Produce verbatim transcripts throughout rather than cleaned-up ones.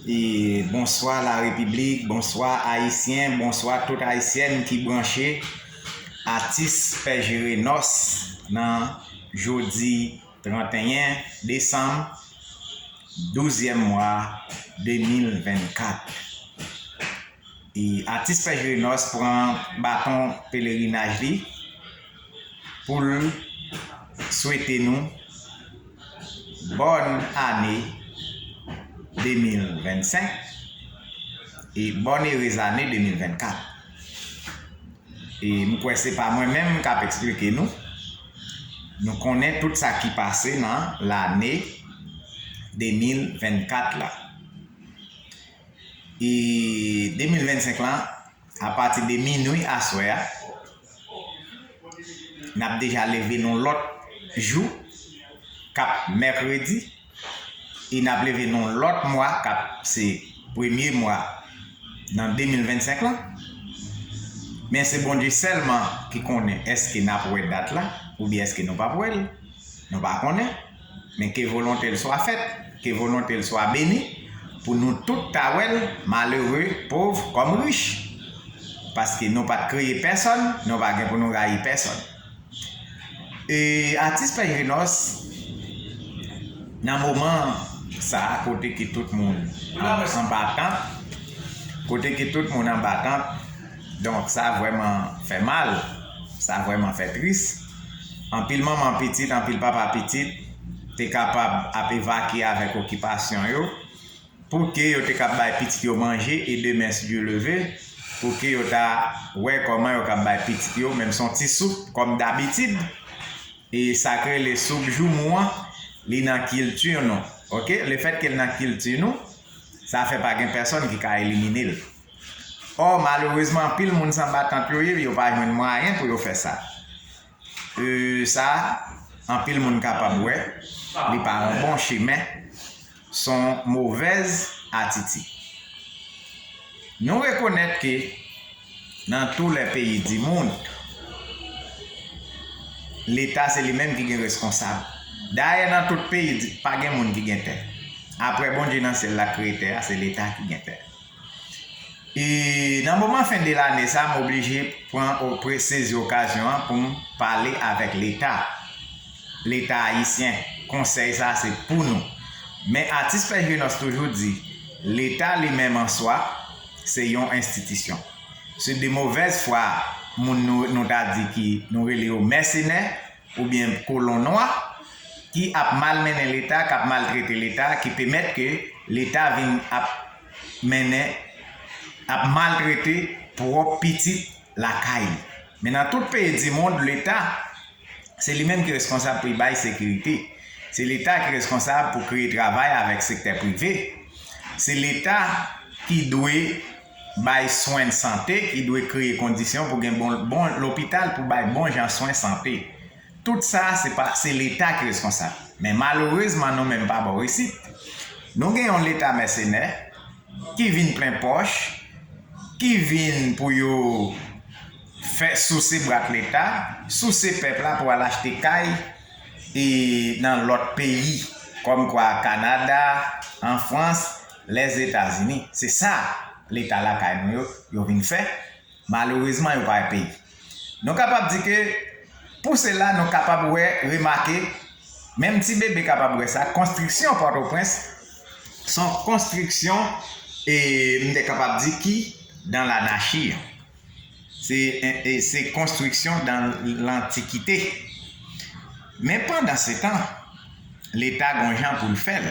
E bonswa la Repiblik, bonswa Ayisyen, bonswa tout Ayisyèn ki branche Atis Pè Jerenòs nan jodi tranteyen desanm, douzyèm mwa de mil vennkat. E Atis Pè Jerenòs pran baton pelerinaj li pou l swete nou bòn ane de mil vennsenk e bòn erez ane de mil vennkat. E m kwè se pa mwen menm k ap eksplike nou. Nou konnen tout sa ki pase nan lane de mil vennkat la. E de mil vennsenk lan, apati de minwi aswè a, n ap deja leve nan lòt jou, k ap mèkredi, e n ap leve nan lòt mwa, k ap se premye mwa nan de mil vennsenk lan. Men se Bondye sèlman ki konnen èske n ap wè dat la, oubyen èske nou p ap wè l. Nou pa konnen. Men ke volonte l swa fèt, ke volonte l swa beni, pou nou tout ta wè l, malere, pòv kòm rich. Paske nou pa t kreye pèsòn, nou pa gen pou nou rayi pèsòn. E Atis Pè Jerenòs, nan moman sa a, kote ke tout moun an, anba atant, kote ke tout moun anba atant, donk sa vrèman fè mal, sa vrèman fè tris. Anpil manman pitit, anpil papa pitit te kapab ap evakye avèk okipasyon yo, pou ke yo te kab bay pitit yo manje, e demen, si Dye le ve, pou ke yo ta wè kòman yo kab bay pitit yo, menm se yon ti soup, kòm dabitid, e sa k rele soup joumou an, li nan kilti nou. Oke? Lefètke l nan kilti nou, sa fè pa gen pèsòn ki ka elimine l. Ò, malerezman, anpil moun se anba tant yo ye, yo pa jwenn mwayen pou yo fè sa. E sa, anpil moun kapab wè, li pa yon bon chemen, se yon movèz atitid. Nou rekonèt ke dans tous les pays du monde, Leta se li menm ki gen reskonsab. Dayè, nan tout peyi, di- pa gen moun ki gen tè. Apre Bondye nan syèl la k kreye tè a, se Leta ki gen tè. E nan moman fen de lane sa, m oblije pran, o- pre- sezi okazyon an pou m pale avèk Leta. Leta ayisyen, konsèy sa a se pou nou. Men Atis Pè Jerenòs toujou di, Leta li menm an swa, se yon enstitisyon. Se de movèz fwa moun nou, nou ta di ki nou rele yo mèsenè, oubyen kolon nwa ki ap malmennen Leta, k ap maltrete Leta, ki pèmèt ke Leta vin ap mennen, ap maltrete pwòp pitit lakay li. Men nan tout peyi di mond, Leta, se li menm ki reskonsab pou l bay sekirite. Se Leta ki reskonsab pou kreye travay avèk sektè prive. Se Leta ki dwe bay swen sante, ki dwe kreye kondisyon pou gen bon, bon lopital pou bay bon jan swen sante. Tout sa, se pa, se Leta ki reskonsab. Men malerezman, nou menm pa bò isit, nou gen yon Leta mèsenè ki vin plen pòch, ki vin pou yo fè souse brat Leta, souse pèp la pou al achte kay e nan lòt peyi, kòmkwa Kanada, an Frans, Lèzetazini. Se sa Leta lakay nou yo, yo vin fè. Malerezman, yo pa epeye. Nou kapab di ke, pou sela, nou kapab wè, remake, menm ti bebe kapab wè sa, konstriksyon Pòtoprens se yon konstriksyon, e, m te kapab di ki dans l'anarchie. Se, e, e, se konstriksyon dans l'antiquité. Men pandan se tan, Leta gon jan pou l fè l.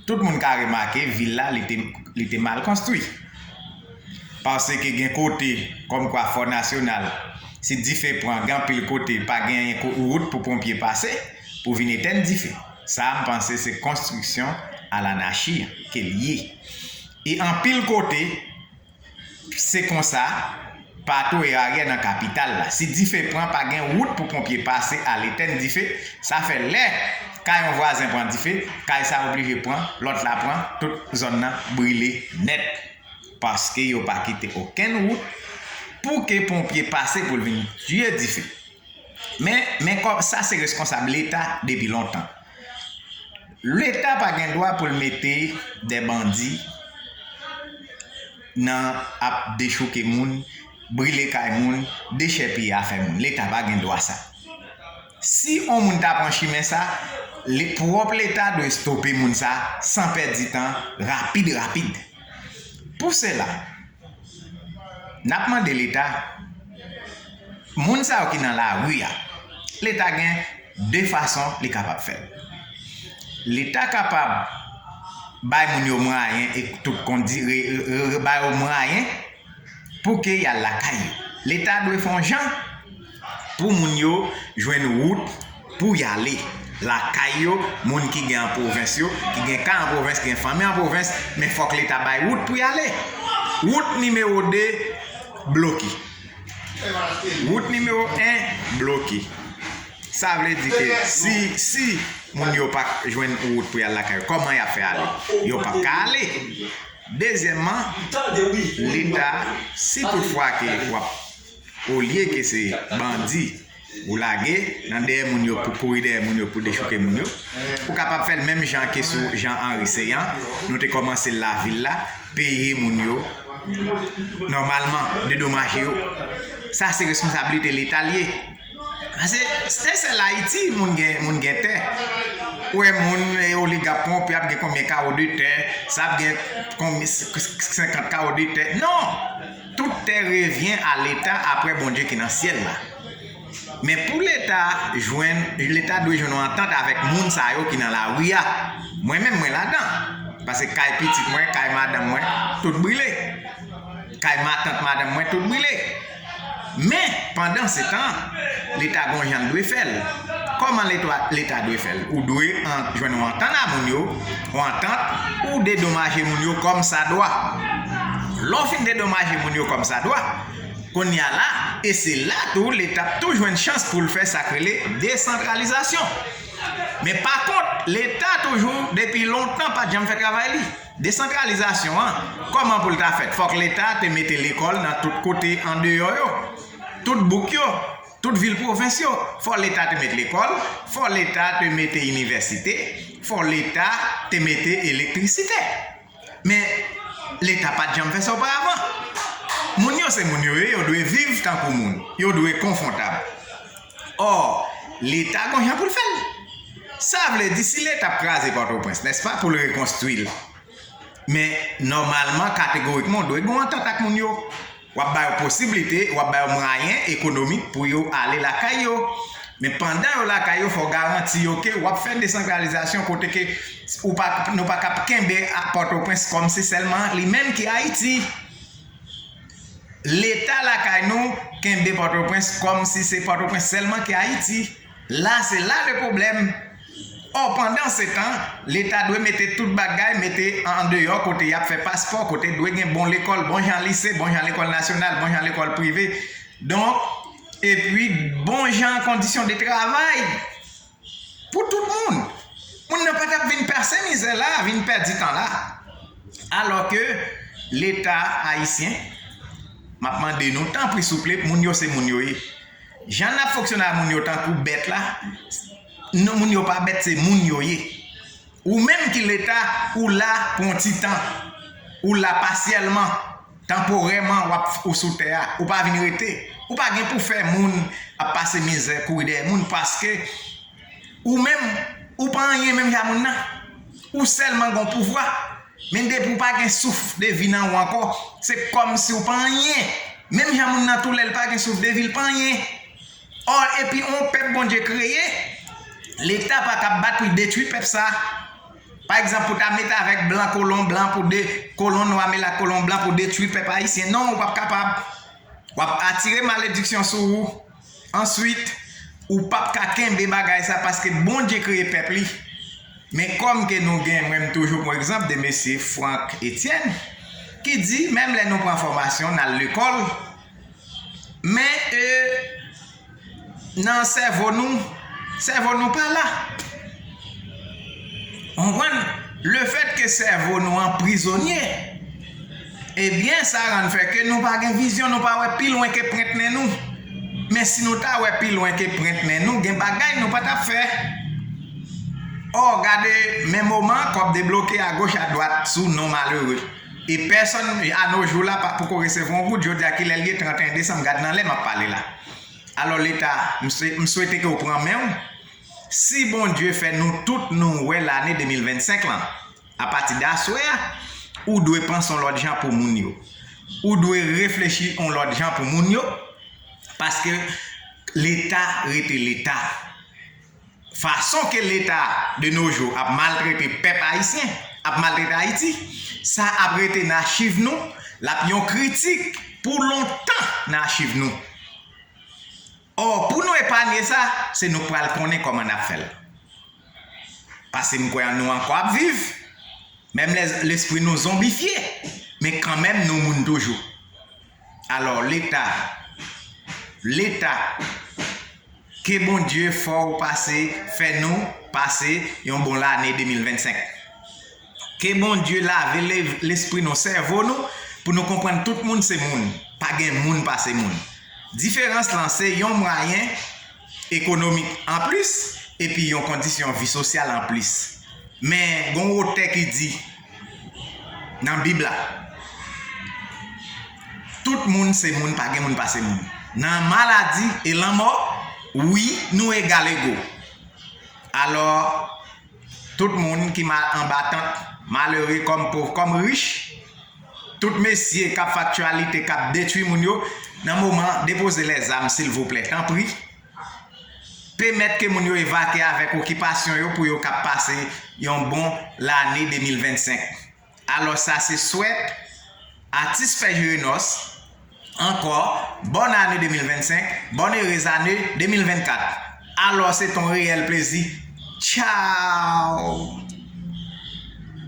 Tout moun ka remake vil la, li te, li te mal konstwi. Paske gen kote, kòmkwa Fò Nasyonal, si dife pran, gen anpil kote, pa genyen ko- wout pou ponpye pase, pou vin etèn dife. Sa, m panse, se konstriksyon a lanachi ke l ye. E anpil kote, se konsa, patou e aryè nan kapital la. Si dife pran, pa gen wout pou ponpye pase al etèn dife, sa fè lè kay yon vwazen pran dife, kay sa oblije pran, lòt la pran, tout zòn nan brile nèt. Paske yo pa kite okenn wout pou ke ponpye pase pou l vin tye dife. Men, men kòm sa se reskonsab Leta depi lontan. Leta pa gen dwa pou l mete de bandi nan ap dechouke moun, brile kay moun, dechèpiye afè moun. Leta pa gen dwa sa. Si yon moun ta pran chimen sa, li pwòp Leta dwe stope moun sa san pèdi tan, rapid, rapid. Pou sela, n ap mande Leta, moun sa yo ki nan lari a, Leta gen de fason li kapab fè l. Leta kapab bay moun yo mwayen e tout kondi, re, re, re, bay yo mwayen pou ke y al lakay yo. Leta dwe fè yon jan pou moun yo jwenn wout pou y ale lakay yo, moun ki gen an pwovens yo, ki gen kay an pwovens, ki gen fanmi an pwovens, men fòk Leta bay wout pou y ale. Wout nimewo de bloke. Wout nimewo en bloke. Sa vle di ke si, si moun yo pa jwenn wout pou y al lakay yo, kòman y ap fè ale? Yo p ap ka ale. Dezyèmman, Leta, si toutfwa ke w ap, olye ke se bandi ou lage nan dèyè moun yo pou kouri dèyè moun yo pou dechouke moun yo, ou kapab fè l menm jan ke sou Jean Henry Ceant, nou te kòmanse l lavil la, peye moun yo nòmalman, dedomaje yo. Sa se responsablite Leta l ye. Paske se sèl Ayiti moun gen, moun gen tè. Ou wè moun, e, oligak pwonp, y ap gen konbyen kawo de tè, sa ap gen konbyen, senkant kawo de tè. Non! Tout tè revyen a Leta apre Bondye ki nan syèl la. Men pou Leta jwenn, Leta dwe jwenn yon antant avèk moun sa yo ki nan lari a. Mwen menm, mwen ladan. Paske kay pitit mwen, kay madanm mwen, tout brile. Kay matant madanm mwen, tout brile. Men, pandan se tan, Leta gon jan l dwe fè l. Kòman Leta, Leta dwe fè l? Ou dwe an, jwenn yon antant a moun yo, yon antant, ou dedomaje moun yo kòm sa dwa. Lè w fin dedomaje moun yo kòm sa dwa, kounye a la, e se la tou Leta ap tou jwenn chans pou l fè sa k rele desantralizasyon. Men pa kont, Leta toujou, depi lontan, pa t janm fè travay li. Desantralizasyon an, kòman pou l ta fèt? Fòk Leta te mete lekòl nan tout kote andeyò yo. Tout bouk yo, tout vil pwovens yo. Fò Leta te met lekòl, fò Leta te mete inivèsite, fò Leta te mete elektrisite. Men, Leta pa t janm fè sa oparavan. Moun yo se moun yo ye, yo dwe viv tankou moun. Yo dwe konfòtab. Ò, Leta gon jan pou l fè l. Sa vle di, si Leta ap kraze Pòtoprens, nèspa, pou l rekonstwi l, men, nòmalman, kategorikman, w dwe gen yon antant ak moun yo. W ap ba yo posiblite, w ap ba yo mwayen ekonomik pou yo ale lakay yo. Men pandan yo lakay yo, fò w garanti yo ke w ap fè desantralizasyon kote ke ou pa, nou pa ka kenbe a Pòtoprens kòm se sèlman li menm ki Ayiti. Leta lakay nou kenbe Pòtoprens kòm si se Pòtoprens sèlman ki Ayiti. La, se la le pwoblèm. Ò, pandan se tan, Leta dwe mete tout bagay, mete andeyò kote y ap fè paspò, kote dwe gen bon lekòl, bon jan lise, bon jan lekòl nasyonal, bon jan lekòl prive. Donk, epi bon jan kondisyon de travay pou tout moun. Moun nan pa t ap vin pase mizè la, vin pèdi tan la. Alò ke Leta ayisyen, m ap mande nou, tanpri souple, moun yo se moun yo ye. Jan n ap fonksyone a moun yo tankou bèt la, non, moun yo pa bèt, se moun yo ye. Ou menm ki Leta, ou la pou yon ti tan. Ou la pasyèlman, tanporèman, w ap, ou sou tè a. Ou pa vin rete. Ou pa gen pou fè moun ap pase mizè, kouri dèyè moun, paske ou menm, ou pa anyen menm jan moun nan. Ou sèlman gon pouvwa. Men depi w pa gen souf de vi nan ou ankò, se kòmsi w pa anyen. Menm jan moun nan tou lè l pa gen souf de vi, l pa anyen. Ò, epi yon pèp Bondye kreye, Leta pa ka bat pou l detwi pèp sa. Pa egzanp, pou ta mete avèk blan kolon blan pou de, kolon nwa mele ak kolon blan pou detwi pèp ayisyen. Non, ou p ap kapab. W ap atire malediksyon sou ou. Answit, ou p ap ka kenbe bagay sa paske Bondye kreye pèp li. Men kòm ke nou gen, mwen m toujou pran egzanp de mesye Franck Etienne, ki di, menm lè nou pran fòmasyon, n al lekòl, men, e, nan sèvo nou, sèvo nou pa la. Ou konprann? Lefètke sèvo nou an prizonye, ebyen, sa rann fè ke nou pa gen vizyon, nou pa wè pi lwen ke pwent nen nou. Men si nou ta wè pi lwen ke pwent nen nou, gen bagay nou pa t ap fè. Ò, gade, men moman, kòb debloke agoch adwat sou non malere. E pèsonn, a no jou la, pa poko resevwa yon goud, jodi a kilè l ye, trannteyen desanm, gad nan lè m ap pale la. Alò, Leta, m swe-, m swete ke w pran men w. Si Bondye fè nou tout nou wè lane de mil vennsenk lan, apati de aswè a, ou dwe panse yon lòt jan pou moun yo. Ou dwe reflechi yon lòt jan pou moun yo, paske Leta rete Leta. Fason ke Leta de nos jours ap maltrete pèp ayisyen, ap maltrete Ayiti, sa ap rete nan achiv nou, l ap yon kritik pou lontan nan achiv nou. Ò, pou nou epanye sa, se nou k pral konnen kòman n ap fè l. Paske m kwè nou ankò ap viv, menm lè lespri nou zonbifye, men kanmenm nou moun toujou. Alò, Leta, Leta, ke Bondye fè w pase, fè nou pase yon bon lane de mil vennsenk. Ke Bondye lave le-, lespri nou, sèvo nou, pou nou konprann tout moun se moun, pa gen moun pase moun. Diferans lan se yon mwayen ekonomik anplis, epi yon kondisyon vi sosyal anplis. Men, gon wotè ki di nan Bib la, tout moun se moun, pa gen moun pase moun. Nan maladi e lanmò, wi, nou egal ego. Alò, tout moun ki mal anba tant, malere kòm pov, kòm rich, tout mesye k ap fè aktyalite, k ap detwi moun yo, nan moman, depoze lèzam, silvouplè, tanpri. Pèmèt ke moun yo evakye avèk okipasyon yo pou yo kab pase yon bon lane de mil vennsenk. Alò, sa se swèt atis Fè Jere Nòs, ankò, bòn ane de mil vennsenk, bòn erez ane de mil vennkat. Alò, se t on reyèl plezi. Tchaw!